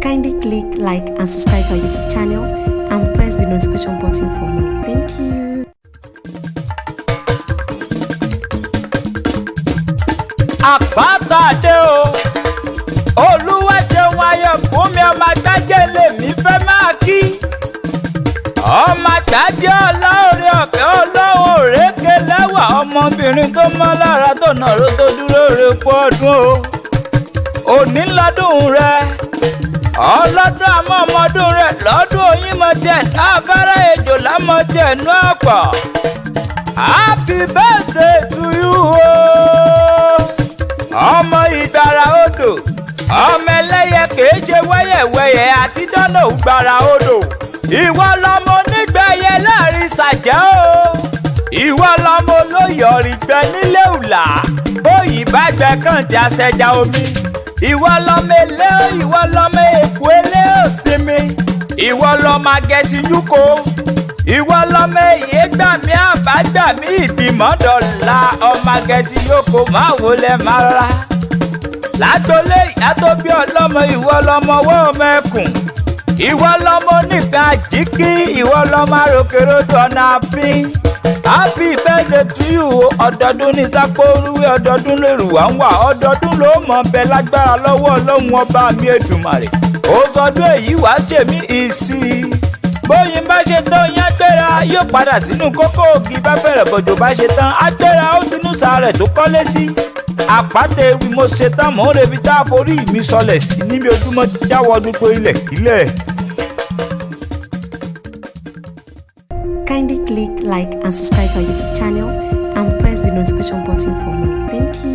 Kindly click like and subscribe to our YouTube channel and press the notification button for more. Thank you. Àpáta dé o, Olúwa ṣeun ayọ̀ fún mi. Ọmọ agbájé lèmi fẹ́ máa kí, ọmọ àgbájé ọlọ́ọ̀rẹ́ ọ̀kẹ́ ọlọ́run òrékè lẹ́wà, ọmọbìnrin tó mọ́ lára tó nàró tó dúró rè pọ̀ ọdún o. Òní lọ́dún rẹ ọlọ́dún, àmọ́ ọmọdún rẹ lọ́dún oyin mọ̀ tiẹ̀ náà, afárá ejò lámọ̀ tiẹ̀ nú ọ̀pọ̀. Happy birthday to you o. Ọmọ ìgbàrà odò, ọmọ ẹlẹ́yẹ kìí ṣe wẹ́yẹ̀wẹ́yẹ̀ àti dáná ògbàrà odò. Ìwọ lọmọ onígbẹ̀yẹ láàrin ṣàjẹ́ o. Ìwọ lọmọ olóyè ọ̀rìgbẹ́ nílé ùlà, bóyì bá gbẹ kàn tí aṣẹja omi. Ìwọ lọmọ elé, ìwọ lọmọ èkó elé òsinmi. Ìwọ lọmọ agẹṣinyúko. Ìwọ lọmọ èyí gbàmí àbágbàmí ìbímọ dọ̀la, ọmọ agẹṣin yóko máa wọlé máa rọra. Látọlé ìyá tó bí ọlọ́mọ, ìwọ lọmọ ọwọ́ ọmọ ẹkùn. Ìwọ lọmọ onífẹ́ àjíkí, ìwọ lọmọ àròkèròdò ọ̀nà àfin. Happy birthday to you. Ọdọọdún ní sápó orúwé, ọdọọdún lèrú wà ń wà, ọdọọdún ló mọ̀ bẹ lágbára lọ́wọ́ Ọlọ́run ọba mi Èdùmàrè. Ó sọdún èyí wàá ṣèmí ìsì. Bóyin bá ṣe tán yẹn agbéra yóò padà sínú kókó ògì, bá fẹ̀rẹ̀ bọ̀jọ̀ bá ṣe tán agbéra ó dunú sàárẹ̀ tó kọ́lé sí. Àpáta ewì mo ṣe tán, mò ń rebi tá a forí mi sọlẹ̀ sí níbi ojúmọ́ ti jáwọ́ gbogbo ilẹ̀ kílẹ̀. Kindly click like and subscribe to our YouTube channel and press the notification button for more. Thank you.